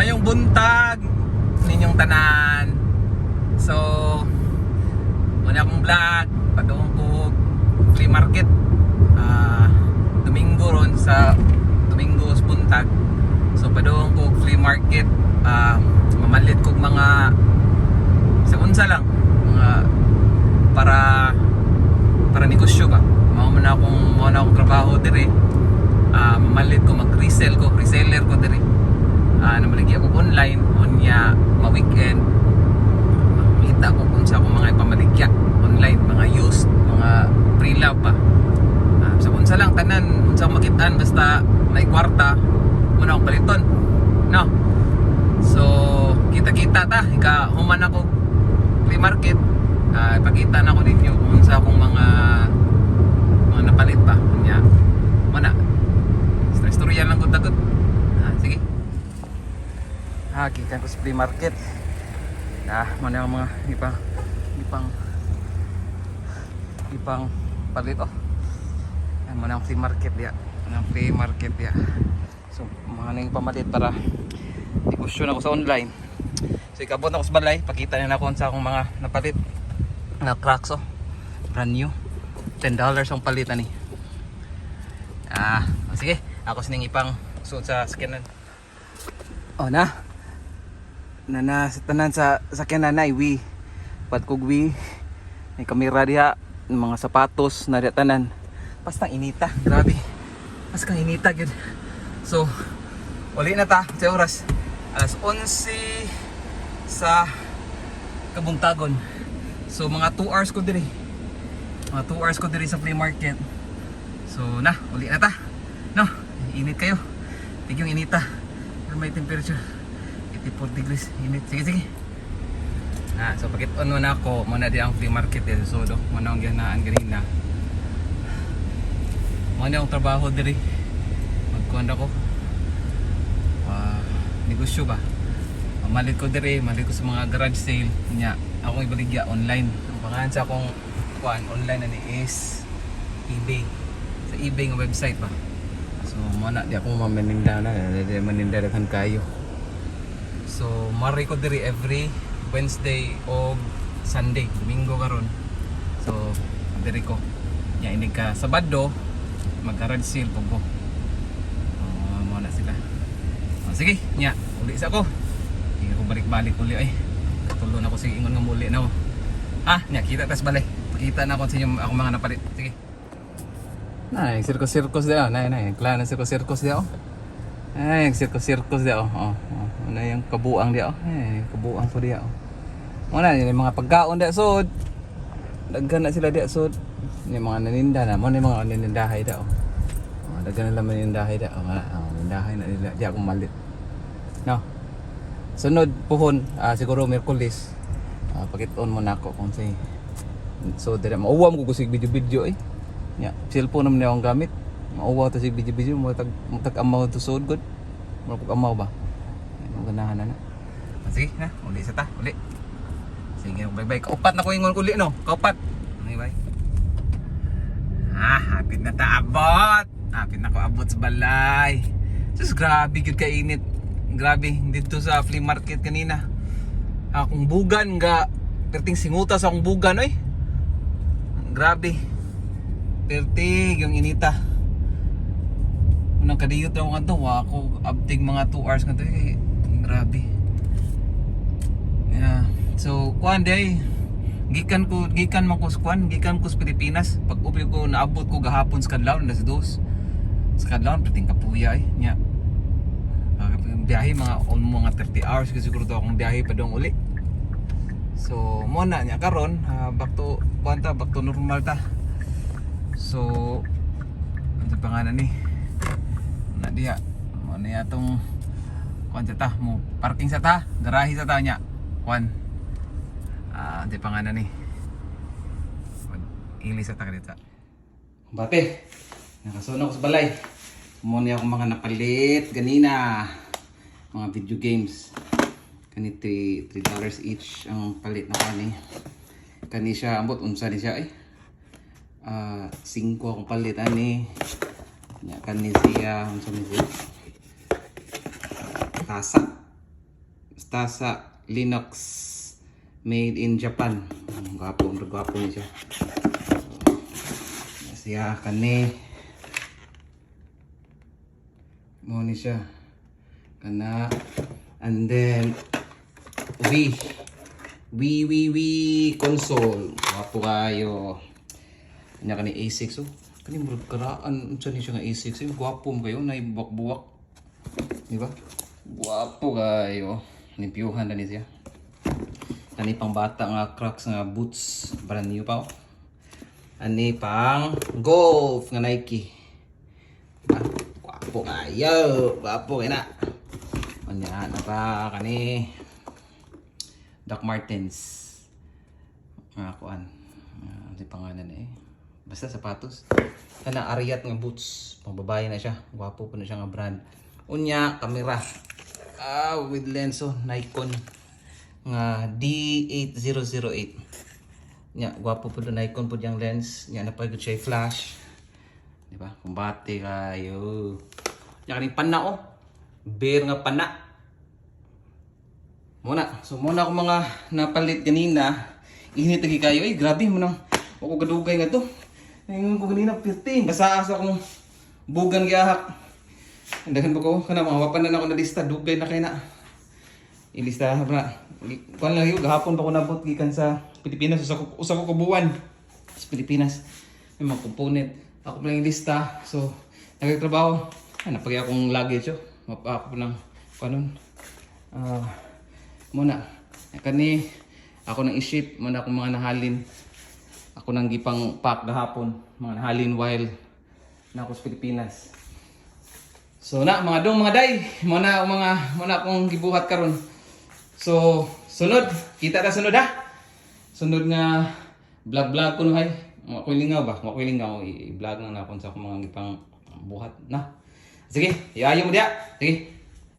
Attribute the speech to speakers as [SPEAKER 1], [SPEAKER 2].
[SPEAKER 1] Mayong buntag ninyong tanan. So, muna akong vlog, padung ko flea market. Domingo ron sa Domingo sa buntag. So padung ko flea market, mamalit kog mga sa unsa lang, mga para para negosyo ba. Mao man akong trabaho dire. Mamalit ko, mag-resell ko, reseller ko dire. Namaligya ko online unya ma-weekend makita ko kung sa akong mga ipamaligya online, mga used, mga pre-love pa. Sa unsa lang tanan, unsa akong makitaan basta may kwarta mo na akong paliton. No. So, kita-kita ta, ika human ako flea market, ipakita na ko ninyo kung unsa akong mga napalit pa. Unya, mo na. Istorya lang ko tagot. Sige. Gikan ko sa flea market. Mo na ang mga ipang ipang ipang palit oh. Ay, mo na ang flea market diya. Mo na ang flea market diya. So, mga nang pamalit para negosyo na ko sa online. So, ikabot na ko sa balay. Pakita na ako sa akong mga napalit. Na Crocs oh. Brand new. $10 ang palit ani. Oh, sige. Ako sining ipang suot sa sakyanan. Oh na. Nana sa tanan sa sakyanan na wi. Padkog wi. May kamera diha, mga sapatos na diha tanan. Basta inita, grabe. Basta kang inita gyud. So, uli na ta sa oras. Alas 11 sa Kabuntagon. So mga 2 hours ko diri. Mga 2 hours ko diri sa flea market. So na, uli na ta. No, init kayo. Tig yung inita. Pero may temperature 84 degrees. Init. Sige, sige. Na, so pakit-on mo na ako, mo na di ang flea market dito. So do, mo na ang gihanaan ganina. Mo na ang trabaho diri. Magkuhan ako. Negosyo ba? Malit ko diri, malit ko sa mga garage sale. Nya, akong ibaligya online. Ang pangalan sa akong kuan online na ni is eBay. Sa eBay nga website ba. So mo na di ako mamaninda na, di maninda daghan kayo. So mari ko diri every Wednesday o Sunday, Domingo karon. So diri ko. Nya inig ka Sabado mag garage sale po ko. Oh, mo na sila. Oh, sige, nya, uli sa ako. Hindi ko balik-balik uli ay. Katulo na ko sige ingon nga muli na ako. Nya kita tas balay. Pakita na ako sa inyo akong mga napalit. Sige. Nay, sirkos-sirkos diya. Nay, nay, klaro sirkos-sirkos diya. Oh. Ay, sirkos-sirkos diya. Oh, oh. Ano yung kabuang diya. Oh. Ay, kabuang po diya. Oh. Muna, yung mga pagkaon diya. So, daghan na sila diya. So, yung mga naninda na. Muna yung mga nanindahay diya. Oh. Oh, daghan na lang manindahay diya. Oh, wala. Oh, manindahay na nila. Diya akong malit. No. Sunod puhon, siguro Miyerkules. Pakit-on mo na ako kung say. So dire mauwa mo ko sig video-video eh. Nya, cellphone naman akong gamit. Mauwa to sig video-video mo tag amaw to sud good. Mo kog amaw ba. Ay, mo ganahan na na. Sige na, uli sa ta, uli. Sige, bye bye. Kaupat na ko ingon uli no. Kaupat. Bye bye. Hapit na ta abot. Hapit na ko abot sa balay. Sus, grabe gyud kainit. Grabe dito sa flea market kanina. Akong bugan ga perting singuta sa akong bugan oy. Grabe. Perting yung inita. Unang kadiyot na ako kanto, wa ako abtig mga 2 hours kanto eh. Grabe. Yeah. So, kuan day. Gikan man ko sa kuan, gikan ko sa Pilipinas. Pag uwi ko naabot ko gahapon sa Kadlawon alas 2. Sa Kadlawon perting kapuya eh. Nya. Biyahe mga almost mga 30 hours kasi siguro to akong biyahe pa dong uli. So, mo na niya karon, back to kuan ta, back to normal ta. So, ano pangalan ni? Na diha. Mo na atong kuan sa ta, mo parking sa ta, garahe sa ta nya. Kuan. Di pangalan ni. Mag ili sa ta kadita. Bate. Nakasunog ko sa balay. Mo niya akong mga napalit ganina. Mga video games. Kani 3 $3 each ang palit na kani. Kani siya ambot unsa ni siya eh. 5 akong palit ani. Nya kani siya unsa ni siya? Tasa. Tasa Linux made in Japan. Ang gwapo, ang gwapo niya siya. Siya kani. Mo ni siya. Kana, and then Wii. Wii Wii Wii console. Gwapo kayo. Nya kani A6, oh. Kani murag karaan unsa ni siya nga A6 eh. Gwapo mo kayo na buwak-buwak. Di ba? Gwapo kayo. Limpyuhan na ni siya. Kani pang bata nga Crocs nga boots, brand new pa, oh. Ani pang golf nga Nike. Diba? Gwapo kayo. Gwapo kayo na. Anya na pa kani Doc Martens. Nga kuan. Ano yung pangalan eh? Basta sapatos. Kana Ariat nga boots. Pang babae na siya. Gwapo po na siya nga brand. Unya, kamera. Ah, with lens, oh, Nikon nga D8008. Nya, gwapo po do Nikon po yung lens. Nya na pa siya flash. Di ba? Kumbate kayo. Nya kaning pana, oh. Bear nga pana. Muna, so muna ako mga napalit ganina. Init lagi kayo eh, grabe mo nang ako gadugay nga to. Ingon ko ganina 15, basa asa akong bugan giahak. Daghan ba ko kana mga wapan na ako na lista, dugay na kay na. Ilista na. Kuan lang yun, gahapon pa ko nabot gikan sa Pilipinas, usa ko ka buwan sa Pilipinas. May mga component. Ako pa lang yung lista. So, nagtrabaho. Ay, napagay akong luggage, oh. Mapa ako lang kanon. Ah, muna. Kani ako nang i-ship muna akong mga nahalin. Ako nang gipang pack gahapon, mga nahalin while na ako sa Pilipinas. So na mga dong, mga day, muna akong mga muna akong gibuhat karon. So sunod, kita ta sunod ha. Sunod nga vlog vlog ko no hay. Wa ko'y lingaw ba? Wa ko'y lingaw, i-vlog lang na akong sa akong mga gipang buhat na. Sige, iayo mo diya. Sige.